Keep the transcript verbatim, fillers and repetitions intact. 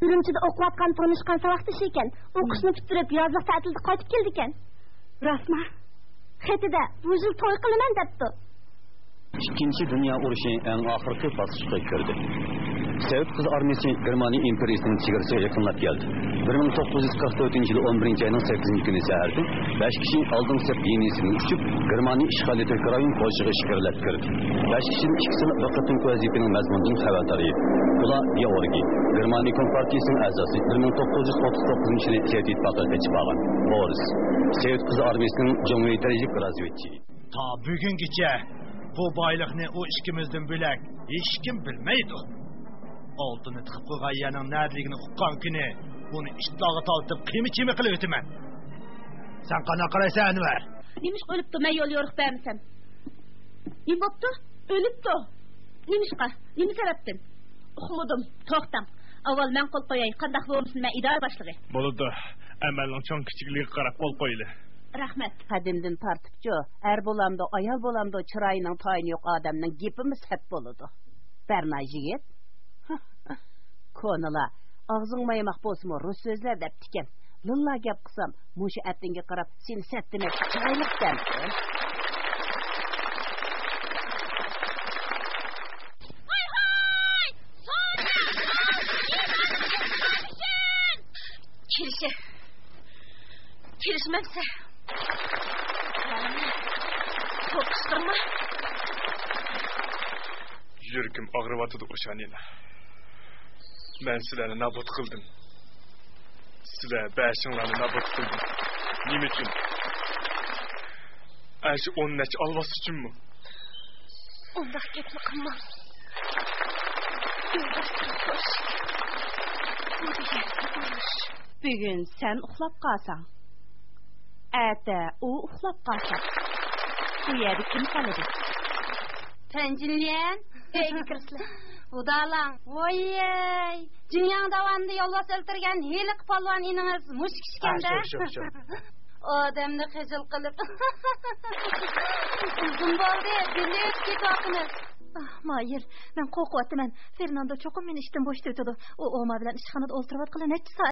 ئۈرۈمچىدە ئوقۇۋاتقان تونۇشقان ساۋاقدىشى ئىكەن. ئوقۇشنى پۈتتۈرۈپ، يازلىق تەتىلدە قايتىپ كېلىدىكەن. راستما؟ خېتىدە، بۇ يىل توي قىلىمەن دەپتۇ. ئىككىنچى دۇنيا ئۇرۇشى ئەڭ ئاخىرقى باسقۇچقا كىردى. سوۋېت قىز ئارمىيىسى گېرمانىيە ئىمپېرىيىسىنىڭ چېگرىسىغا يېقىنلاپ كەلدى. بىر مىڭ توققۇز يۈز قىرىق تۆتىنچى يىلى ئون بىرىنچى ئاينىڭ سەككىزىنچى كۈنى سەھەردە بەش كىشى ئالدىنقى سەپ لىنىيەسىدىن ئۇچۇپ، گېرمانىيە ئىشغالىيى تۈركىي رايون پولشىغا ئىچكىرىلەپ كىردى. بەش كىشىدىن ئىككىسىلا بىر قېتىملىق ۋەزىپىنىڭ مەزمۇنىدىن خەۋەردار ئىدى. بۇلار گېئورگىي، گېرمانىيە كومپارتىيىسىنىڭ ئەزاسى، بىر مىڭ توققۇز يۈز ئوتتۇز توققۇزىنچى يىلى سوۋېت ئىتتىپاقىغا قېچىپ بارغان. بورىس، سوۋېت قىز ئارمىيىسىنىڭ جۇڭۋېي دەرىجىلىك رازۋېدچىسى. تا بۈگۈنگىچە بۇ بايلىقنى ئۇ ئىككىمىزدىن بۆلەك ھېچكىم بىلمەيدۇ. ئالتۇننى تىقىپ قويغان يەرنىڭ نەدىلىكىنى ئۇققان كۈنى ئۇنى ئىتلارغا تارتىپ قىيما-چىيما قىلىۋېتىمەن. سەن قانداق قارايسەن، ئەنۋەر؟ نېمىشقا ئۆلۈپتۇ، مەن يول يورۇق بەرمىسەم؟ نېمە بوپتۇ؟ ئۆلۈپتۇ. نېمىشقا؟ نېمە سەۋەبتىن؟ ئۇقمىدىم. توختاڭ. ئاۋۋال مەن قول قوياي. قانداق بولمىسۇن، مەن ئىدارە باشلىقى. بولىدۇ. ئەمەلنىڭ چوڭ-كىچىكلىكىگە قاراپ قول قويىلى. رەھمەت. قەدىمدىن تارتىپچۇ، ئەر بولامدۇ، ئايال بولامدۇ، چىرايىنىڭ تايىنى يوق ئادەمنىڭ گېپىمۇ سەت بولىدۇ. بەرنا يىگىت. كونىلار، «ئاغزىڭ مايماق بولسىمۇ، رۇس سۆزلە» دەپتىكەن. لىللا گەپ قىلسام، مۇشۇ ئەتىڭگە قاراپ سېنى سەتتىمەك چىرايلىق دەمدىم. ھاي، ھاي! سونى! كىرىشە! كېلىشمەمسە، قورقۇشتۇرما. يۈرىكىم ئاغرىۋاتىدۇ، ئوشانىنا. مەن سىلەرنى نابۇت قىلدىم. سىلەر بەشىڭلارنى نابۇت قىلدىم. نېمە ئۈچۈن؟ ئەشۇ ئون نەچچە ئالۋاس ئۈچۈنمۇ؟ ئۇنداق گەپنى قىلماڭ. يولداشلىرىم خوش. بۇ دېگەن ئۇرۇش. بۈگۈن سەن ئۇخلاپ قالساڭ، ئەتە ئۇ ئۇخلاپ قالسا، بۇ يەردە كىم قالىدۇ؟ تەنجىنليەن، ئۆيگە كىرسىلە. ۋۇدالاڭ. ۋوييەي، جىڭياڭ داۋانىدا يولۋاس ئۆلتۈرگەن ھېلىقى پالۋان ئىنىڭىز مۇشۇ كىشىكەن-دە. ئا، شۇ، شۇ، شۇ. ئادەمنى خىجىل قىلىپ. ئۇزۇن بولدى، بىللە ئۆتۈپ كېتىۋاتىمىز. ئاھ، مايىر، مەن قورقۇۋاتىمەن. فېرناندو چوقۇم مېنى ئىشتىن بوشىتىۋېتىدۇ. ئۇ ئوما بىلەن ئىشخانىدا ئولتۇرۇۋاتقىلى نەچچە سائەت.